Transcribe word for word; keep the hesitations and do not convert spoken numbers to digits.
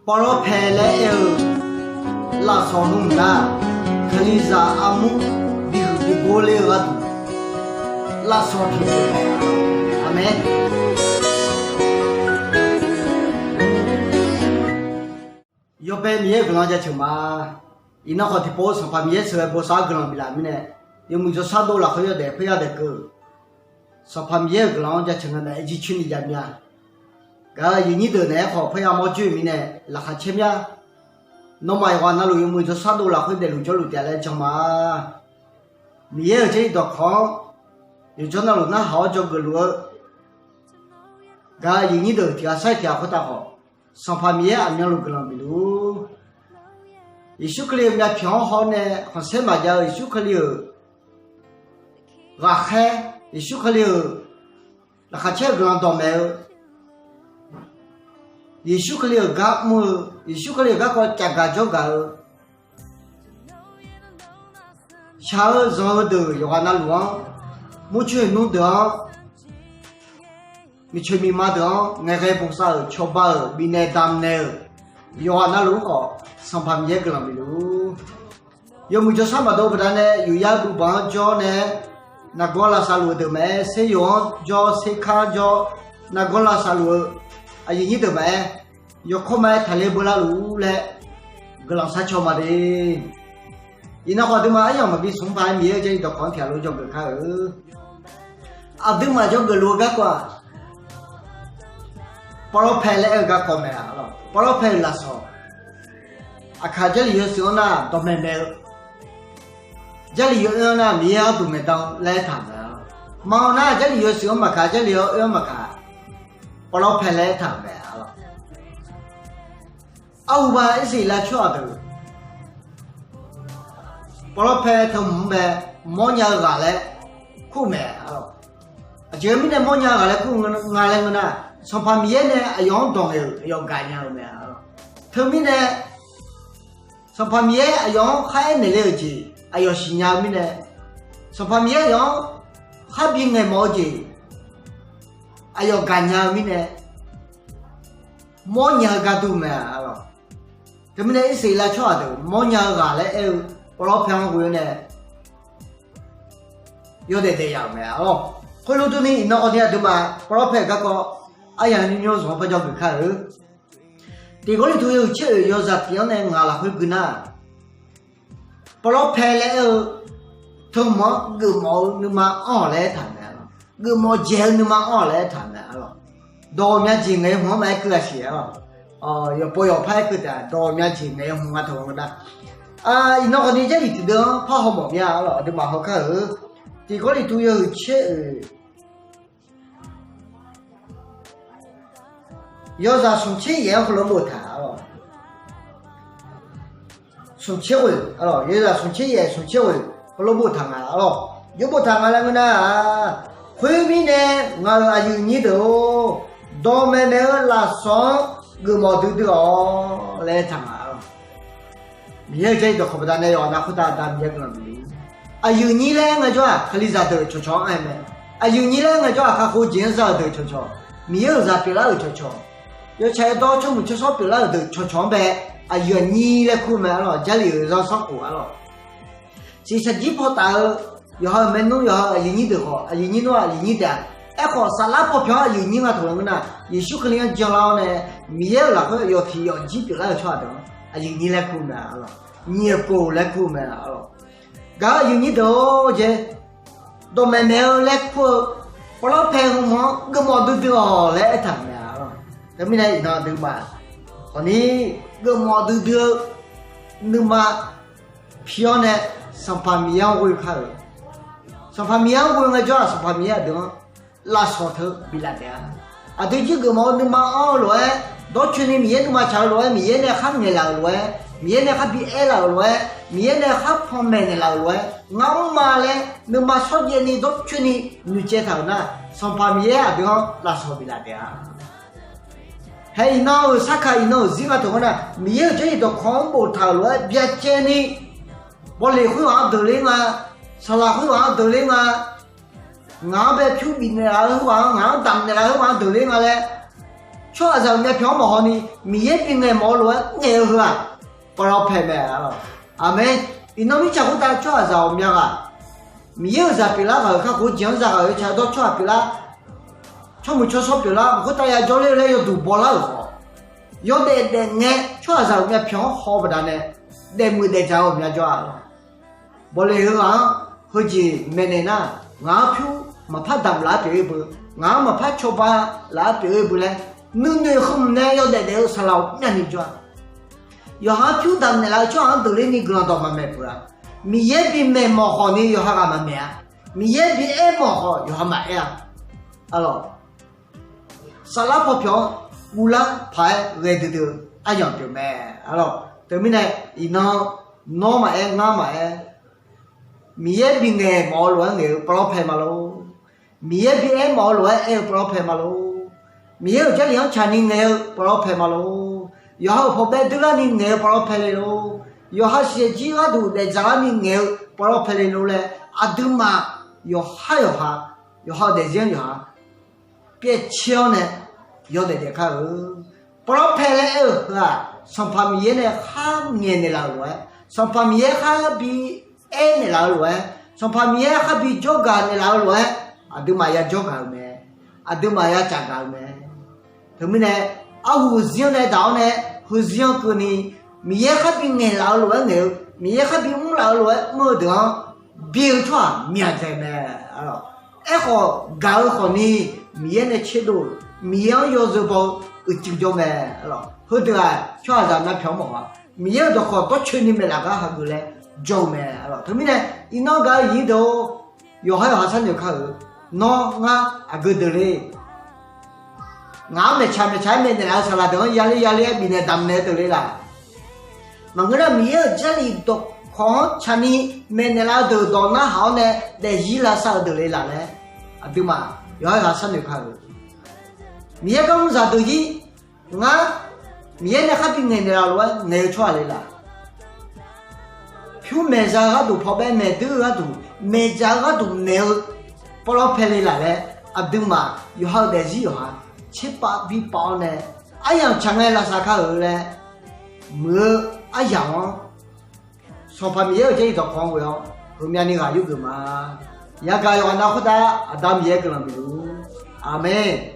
Pawvlawr pae laer aer-eu lafsawq hmq nar, Kalizaq armur bihuiq bigor ler-eu gharduq lafsawq tiqpov mae. Aqmeq. Yawbae Miqyaer-euq guiqlanq jaceuq ma. Iqnan khawf tiqpov-eu Sanqpaq Miqyaer sheuqghae bosav-awr guiqlanq biflaf mirnae, yawmuiq jawrshar dov lafkhoer yawdaef khoerya daef keuv-euq Sanqpaq Miqyaer-euq guiqlanq-anr jaceuq nga nae jircoer ni jav mir-a. Gaq-euq aqyuif nyir deuq naeq-aer khawf parya mawr joer-euq mirnae laqkhaq caer mir-a. Nawmaf yawqghaq navluf yawmuiq jawrshar dov lafkhoer daefluf jawrluf taef laer jan ma. Miqyaer-euq jarlif dawqkawq-anr yawqjawr navluf narhaq-awr dzawgeuf luf-eu gaq-euq aqyuif nyir deuq tiq ghaq sar-iq tiq ghaq khoertav khawf, Sanqpaq Miqyaer aqmyanluf guiqlanq bifluf-ur. Yeqsur Kali-euq myavpyawq-anr haw-awr nae khanqsaer maqjav-eu Yeqsur Kali-euq ghaqkhaer, Yeqsur Kali-euq laqkhaq caer-eu guiqlanq dawqmaeq-eu, Yeqsur Kali-euq gar mr-eu, Yeqsur Kali-euq garkawv cafgaq jawrgaq-eu, shaq-eu zanq-eu deuq yawqghaq navluf-anr, murcoer nmr deuq-anr, miqcoeq miqma deuq-anr ngaeqghae bosav-euq cawba-euq bifnaeq damnaeq-euq yawqghaq navluf-anr khawf, Sanqpaq Miqyaer guiqlanq bifluf-ur. Yawmuiq jawrshar maqdov baqdanae yufyar buvbanq-anr jawr nae nargawr lavsav luf-eu deuq maqaer, seryoq-anr jawr, serkar-anr jawr, nargawr lavsav luf-eu aqyuif nyir deuq maqaer, yawkawrma-aer taqler beular luf-ur laer guiqlanq sharcaw ma de. Iqnan khawf aqduimaf aryamq maqbi smq paq-aer Miqyaer-euq jarlif dawqkawq-anr tiq ghaq lof dzawgeuf kar-eu. Aqduimaf dzawgeuf luf-eu garkawv-aq, pawvlawr pae laer aer-eu garkawv mae-a lawq. Pawvlawr pae-euq lafsawq, aqkaq jarlif yawshuif-anr nar dawqmaeq maeq-eu, jarlif yawoer-anr nar Miqyaer gharduq ngaeqdan laer aertaq-euq mae-a lawq. Maqanr nar jarlif yawshuif-anr maqkaq, jarlif yawoer-anr maqkaq, pawvlawr pae laer aertaq-euq mae-a lawq. Arhuba Irsaqleqlav tsawrhaq deuq pawvlawr pae teu hmq-anr bae mawrnya-eu ghaq laer kur-eu mae-a lawq. Aqjeq mirnae mawrnya-eu ghaq laer kur nga laer ngeur nar, Sanqpaq Miqyaer nae aqyawf-anr dawq ngaeq-euq aqyawf gaqnya-eu mae-a lawq. Teumirnae Sanqpaq Miqyaer aqyawf-anr kharaer naeqle-euq jeq aqyawf siqnya-eu mirnae, Sanqpaq Miqyaer aqyawf-anr kharbi ngaeqmawf-eu jeq aqyawf gaqnya-eu mirnae, mawrnya-eu gar dur mae-a lawq. Teumirnae Irsaqleqlav tsawrhaq deuq mawrnya-eu ghaq laer aer-eu pawvlawr pae-anr ghoe-awr nae yawdaef daef yaf-euq mae-a lawq. Khoerlof durni iqnan khawfni aqduimaf pawvlawr pae-euq garkawv aryaq nymr nymr zanq-anr par dzawgeuf kar-eu. Tiq Gawrliqtu yawhuiq tser oeq yawzaq tiq-anr nae ngaq lafkhoer gui nar, pawvlawr pae laer aer-eu teu hmq-anr geufmawf-eu nuima anr-awq laer aertaq-euq mae-a lawq. Geufmawf dzaeq-eu nuima anr-awq laer aertaq-euq mae-a lawq. Dawq ghawqmya jeq ngaeq-eu hmq-anr maqaer keuv-a siq-a lawq. Yawqpov yawqpar aer keuv taef-a, dawq ghawqmya jeq ngaeq-eu hmq nga taq-a nga nar. Iqnan khawfni jarlif tiqdeuv-anr par hawmawf mir-a lawq, aqduimaf hawkar-euq. Tiq Gawrliqtu yawhuiq tser oeq yawzaq smq tser yaef-anr heulof boftaq-a lawq. Smq tser ghoeq, yawzaq smq tser yaef smq tser ghoeq heulof boftaq nga-a lawq. Yawboftaq nga laer ngeur nar-aq, khoermirnae ngaq-euq aqyuif nyir deuq-or, dawqmaeq maeq-eu lafsawq-anr geufmawf duidui-awq laer aertaq nga-a lawq. Miqyaer-euq jarlif dawqkawq baqdanae yawqha nav khoertav aqda Miqyaer guiqlanq bif-eu. Aqyuif nyir laer aer ngaejawr-aq Kalizaq deuq cawqcawq-anr aer mae. Aqyuif nyir laer aer ngaejawr-aq kakhof jeq-anr za-euq deuq cawqcawq, Miqyaer-euq zaq pyeuflar-euq cawqcawq, yawtsaq yawdawr tsawrmuiq tsawrshawr pyeuflar-euq deuq cawqcawq-anr bae aqyuif aqnyir laer kur mae-a lawq. Jarlif-euq zanrsanrkhof-a lawq. Shiqshaq jir paw taf-eu yawqha-euq maernmr yawqha-euq aqyuif nyir deuq khawf, aqyuif nyir nmr-aq aqyuif nyir taef-a. Aerkhawf saflar paw pyawq-anr aqyuif nyir nga taq-a ngeur nar, Yeqsur Kali-anr janlar-awr nae Miqyaer-euq lafkhoer yawtiq yawfjir pyeuflar-euq tsawrhaq deuq-anr aqyuif nyir laer kur mae-a lawq. Nyiq-eu pov laer kur mae-a lawq. Gaq-euq aqyuif nyir deuq-or, jeq dawqmaeq maeq-eu laer kur-eu pawvlawr pae heu hmq-anr geufmawf duidui-awq laer aertaq-euq mae-a lawq. Teumirnae iqnan aqduimaf khawfni geufmawf duidui-eu nuima pi-awr nae Sanqpaq Miqyaer-anr ghoe kar-euq. Sanqpaq Miqyaer-anr ghoe ngaejawr-aq Sanqpaq Miqyaer aqdui-anr lafsawq teu biflaf taef-a. Aqdui jir geufmawf-eu nuima anr-eu lof-aer, dawrcoeni Miqyaer nuima tsaq-eu lof-aer, Miqyaer nae khar ngaeqlaf-euq lof-aer, Miqyaer nae khar bi aerlaf-euq lof-aer, Miqyaer nae khar panmaeq naeqlaf-euq lof-aer, ngar mr ma laer nuima shawrjaev ni dawrcoeni noeqtsaev taq-euq nar, Sanqpaq Miqyaer aqdui-anr lafsawq biflaf taef-a. Hae iqnan-euq sarkaq iqnan-euq zir nga taq-a nar, Miqyaer-euq jarlif dawqkawq-anr boftaq-euq lof-aer byacaevni, bawleq khoerghaq-anr deuq ler nga, saqlaq khoerghaq-anr deuq ler nga, ngaq-anr bae pyur bifnaeq laf-eu khoerghaq-anr, ngaq-anr damq naeq laf-eu khoerghaq-anr deuq ler nga laer, tsawrhaqzaq-euq myavpyawq-anr maqhaw ni, Miqyaer bi ngaeq mawf-eu lof-aer ngaeq-eu heu-aq, ปลอดภัย mae. Aqmeq. Iqnan mirtsaq khoertav tsawrhaqzaq ghawqmya ghaq, Miqyaer-euq zaq pyeuflar ghaq-euq kakhof-eu jeq-anr zaghaq-euq caqdawr tsawrhaq pyeuflar, tsawrmuiq tsawrshawr pyeuflar, mq khoertav ya jawrler-eu laer yawduq bawlar-euq khawf, yawdaef daefngae tsawrhaqzaq-euq myavpyawq-anr haw baqdanae, daefmuiq daefdzaq-eu ghawqmya jawr-a lawq. Bawle heughaq-anr heujeq maeqnaeq nar, ngaq-anr pyur maqpar damq laf-aer pyeuf-eu beu, ngaq-anr maqpar cawba laf-aer pyeuf-eu beu laer, nuinoeq heu-mq nae yawdaef daef-eu saqlaq ghawqmyani jawr-a. Yawqha-anr pyur damq naeqlaf-eu tsawrhaq-anr deuqler ni guiqlanq dawq maqmaeq peuq-a. Miqyaer bi maeq mawf khawf ni yawqha ghaq maqmaeq-a. Miqyaer bi aer mawf khawf yawqha maqaer-a. Arlawq, saflar paw pyawq-anr guvlar paq-aer ghae duidui-eu aryamq pyeuf mae. Arlawq, teumirnae iqnan nawr maqaer, ngar maqaer, Miqyaer bi ngaeq mawf-eu lof-aer ngaeq-eu ปลอดภัย ma lor. Miqyaer bi aer mawf-eu lof-aer aer-eu ปลอดภัย ma lor. Miqyaer-euq Jarlif-anr tsaqni ngaeq-eu ปลอดภัย ma lor. Yawqha-euq pawqbae duilar ni ngaeq-eu ปลอดภัย le lor. Yawqha siqsaeq jir gharduq daefdzaq-ar ni ngaeq-eu ปลอดภัย le lor laer, aqduimaf yawqhar yawqha, yawqha-euq daefzir-anr yawqha pyaevtser-awr nae yawdaef daef kar-eu. ปลอดภัย laer aer-eu heu-aq, Sanqpaq Miqyaer nae khar ngaeq naeqlaf-euq lof-aer, Sanqpaq Miqyaer khar bi aer naeqlaf-eu lof-aer, Sanqpaq Miqyaer khar bi jawrgaq naeqlaf-eu lof-aer, aqduimaf ya jawrgaq-euq mae. Aqduimaf ya tsafgaq-euq mae. Teumirnae, arhu heuzir-anr nae daq-awr nae, heuzir-anr keuvni, Miqyaer khar bi ngaeqlaf-eu lof-aer ngaeq-eu, Miqyaer khar bi mrlaf-eu lof-aer mr-eu deuq-anr bi-eu tsawrhaq myaq dzaeq mae. Aerkhawf, gaq-eu khawfni, Miqyaer nae tserdov-euq, Miqyaer-anr yawzeu baw-eu uicuiv jawr mae. Heudeuq-aq, tsawrhaqzaq myavpyawq-anr mawf-a. Miqyaer-euq dawqkawq dawrcoeni maeqlaf gar hageuf laer jawr-eu mae. Teumirnae, iqnan gaq-eu aqyuif nyir deuq-or, yawqhar yawqha sharnoeq kar-euq, nawr ngar aqgeu deuq le. Ngaq-anr maeqtsaq maeqtsaq-aer maeqnaeq laf-eu saqlaq deuq-anr yaler yaler-aer bifnaeq damqnaeq-eu deuq le laq. Maqngeur nar, Miqyaer-euq Jarlif dawqkawq-anr tsaqni maeqnaeq laf-eu deuq dawq narhaq-awr nae daefzir lavsav-eu deuq le laq laer, aqduimaf yawqhar yawqha sharnoeq kar-euq. Miqyaer gar mrzaq deuq-ir, ngar Miqyaer nae khar bi ngaeqnaeq laf lof-aer ngaeq-eu tsawrhaq le laq. Pyur maeqza-eu gharduq, pawqbae maeqdui-eu gharduq, maeqdzaq-eu gharduq maeq-eu ปลอดภัย le laq laer, aqduimaf yawqha-euq daefzir yawqha tserpav bipav-awr nae, aryamq tsaq ngae lavsav kar-euq laer, muiq-eu aryamq-anr Sanqpaq Miqyaer-euq Jarlif dawqkawq-anr ghoe-awr heumyavni ghaq yurgeuf ma. Yagaq yawqghaq nav khoertav Aqda Miqyaer guiqlanq bifluf-ur. Aqmeq.